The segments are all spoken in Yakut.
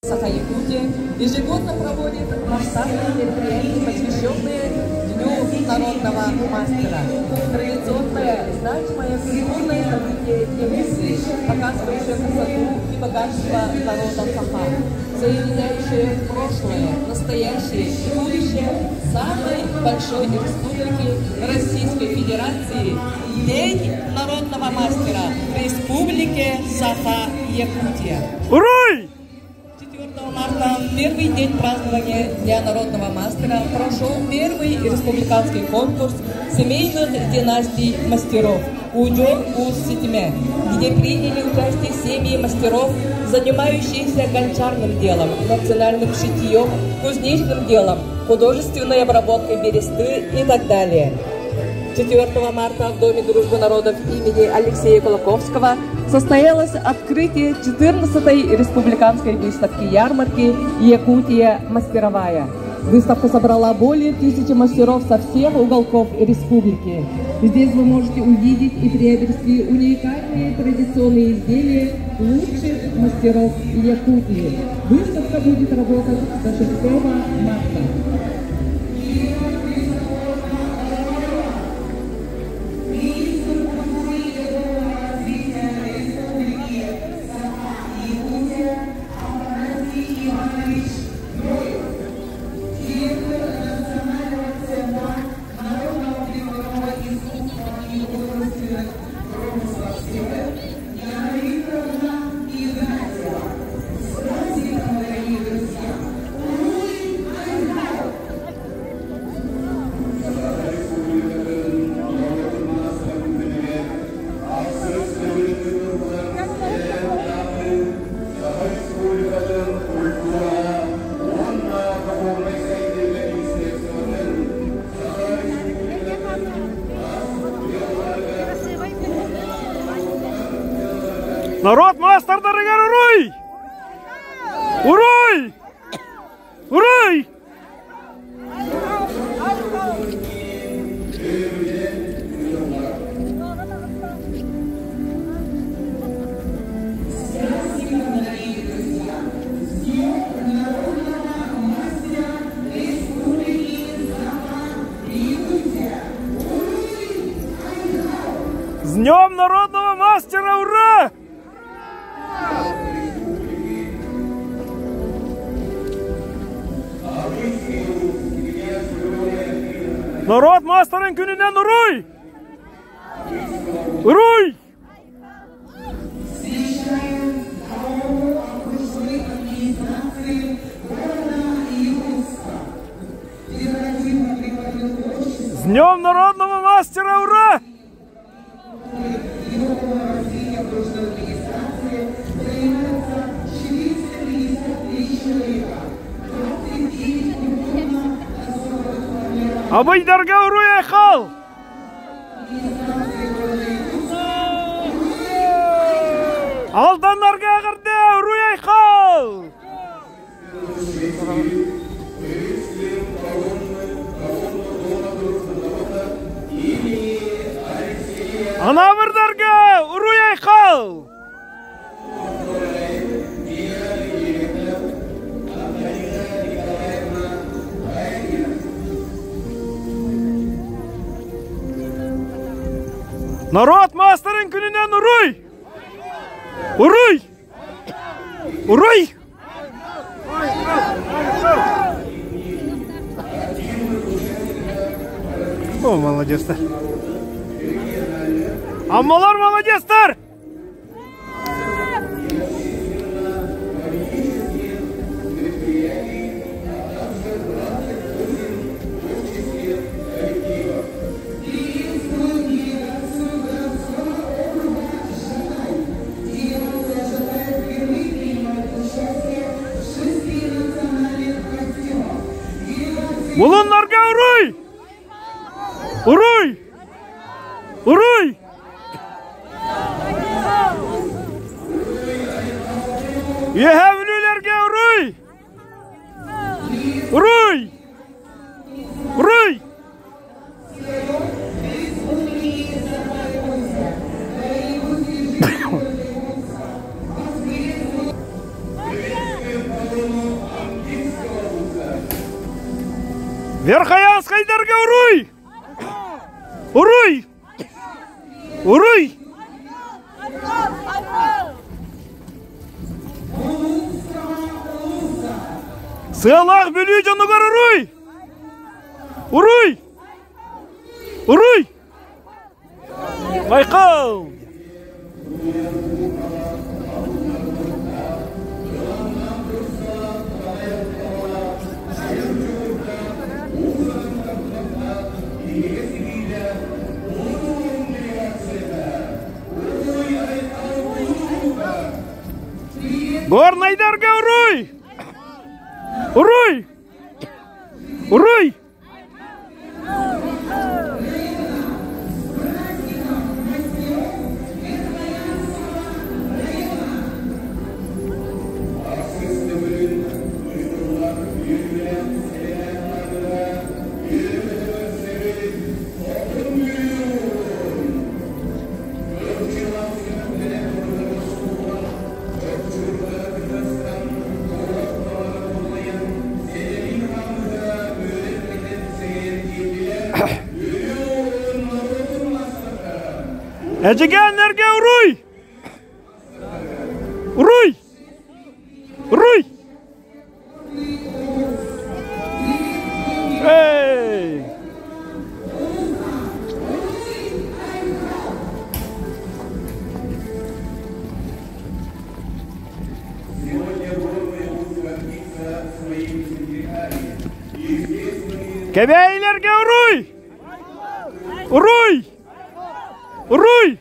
Саха-Якутия ежегодно проводит масштабные мероприятия, посвященные Дню народного мастера. Традиционное, значимое культурное событие Якутии, показывающее красоту и богатство народа Саха, соединяющее прошлое, настоящее и будущее самой большой республики Российской Федерации День народного мастера в Республике Саха-Якутия. Уруй! 4 марта, первый день празднования Дня народного мастера, прошел первый республиканский конкурс семейных династий мастеров «Удел у Ситиме», где приняли участие семьи мастеров, занимающиеся гончарным делом, национальным шитьем, кузнечным делом, художественной обработкой бересты и так далее. 4 марта в Доме дружбы народов имени Алексея Кулаковского состоялось открытие 14-й республиканской выставки-ярмарки «Якутия мастеровая». Выставка собрала более тысячи мастеров со всех уголков республики. Здесь вы можете увидеть и приобрести уникальные традиционные изделия лучших мастеров Якутии. Выставка будет работать до 6 марта. Народ маастардарыгар уруй! Уруй! Уруй! С Днем народного мастера! Ура! Норуот маастарын күнүнэн уруй! Уруй! С Днем народного мастера! Ура! Абыйдарга уруй айхал! Алданнарга эҕэрдэ уруй айхал! Анаабырдарга уруй айхал! Норуот маастарын күнүнэн уруй! Уруй! Уруй! О, молодецтар. Аммалар молодецтар! Булуннарга уруй! Уруй! Уруй! Үөһээ Бүлүүлэргэ уруй! Уруй! Уруй! Верхоянскайдарга уруй! Уруй! Уруй! Сыалаах Бүлүү дьонугар уруй! Уруй! Уруй! Байкал! Горнайдарга уруй! Уруй! Уруй! Эдьигээннэргэ уруй! Уруй! Уруй! Эй! Кэбээйилэргэ уруй! Уруй! Уруй!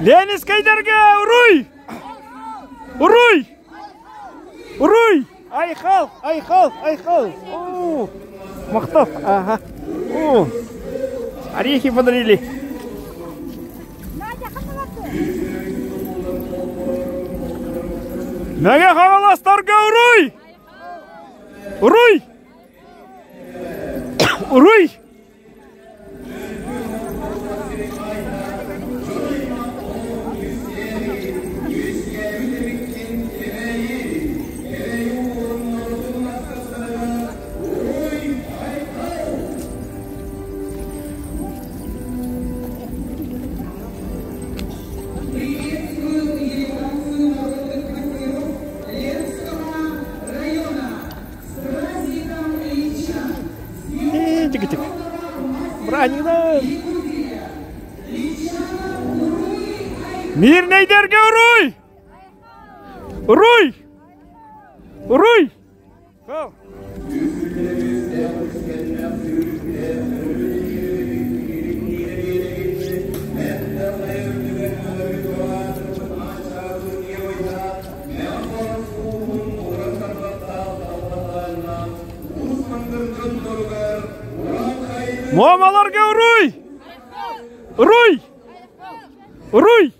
Ленинскайдарга уруй! Уруй! Уруй! Айхал! Айхал! Айхал! О, Махтов! Ага. О, орехи подарили. Мэҥэ Хаҥаластарга уруй! Уруй! Уруй! Тик-тик. Бранидан! Мирнэйдэргэ уруй! Уруй! Уруй! Муомаларга уруй! Уруй! Уруй!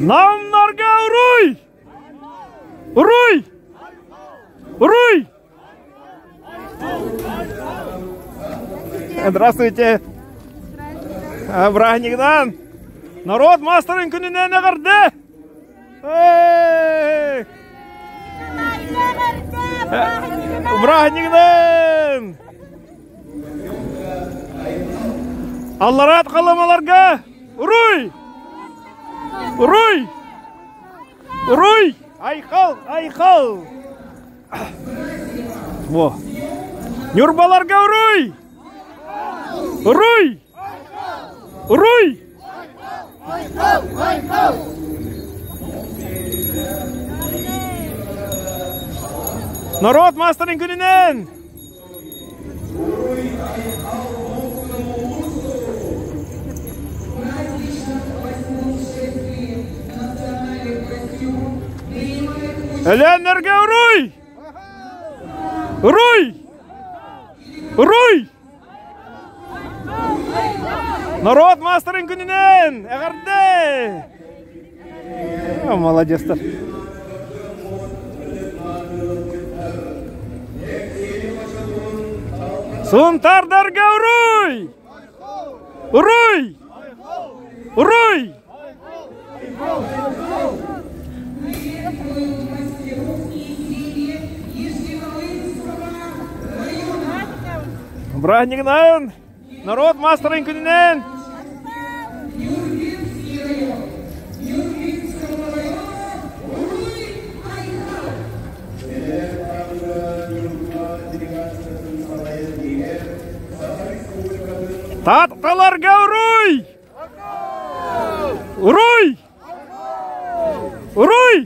Намнарга уруй! Уруй! Уруй! Здравствуйте! Браһынньыгынан! Норуот маастарын күнүнэн эҕэрдэ! Браһынньыгынан! Аллараат халамаларга уруй! Уруй! Уруй! Айхал! Айхал! Во. Ньурбаларга уруй! Уруй! Уруй! Норуот маастарын күнүнэн! Өлөөннөргө уруй! Уруй! Уруй! Норуот маастарын күнүнэн! Эҕэрдэ! Молодецтар. Сунтаардарга уруй! Уруй! Уруй! Бырааһынньыгынан! Норуот маастарын күнүнэн! Таатталарга уруй! Уруй! Уруй!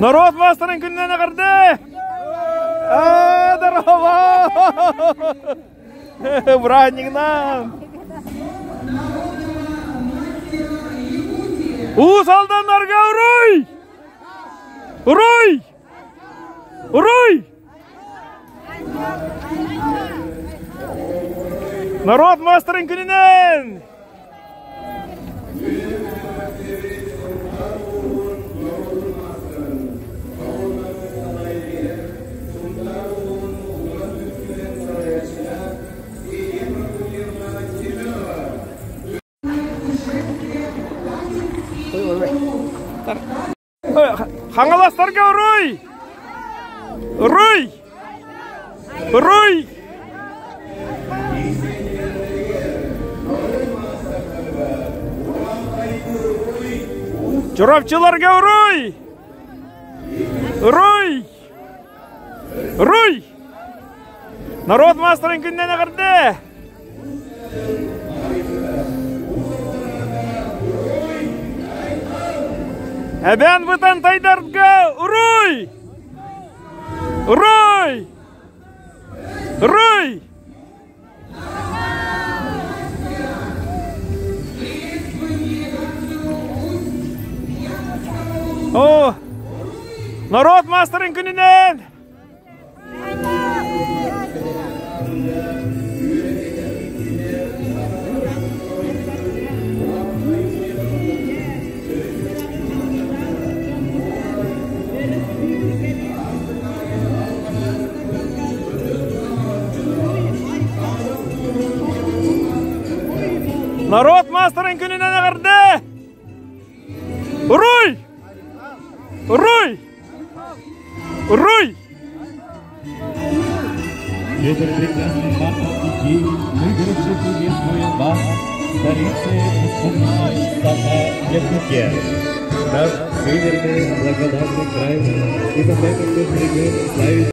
Норуот маастарын күнүнэн эҕэрдэ! Здорово! Бырааһынньыгынан! Уус Алданнарга уруй! Уруй! Уруй! Норуот маастарын күнүнэн! Хаҥаластарга уруй! Уруй! Уруй! Чурапчыларга уруй! Уруй! Уруй! Норуот маастарын күнүнэн эҕэрдэ! Эбээн Бытантайдарга уруй! Уруй! Уруй! О, норуот маастарын күнүнэн! Норуот маастарын күнүнэн эҕэрдэ! Уруй! Уруй! Уруй! Этот прекрасный мартовский день мы горячо приветствуем вас в столице Республики Саха-Якутия. Наш северный благодатный край и за этот регион славится.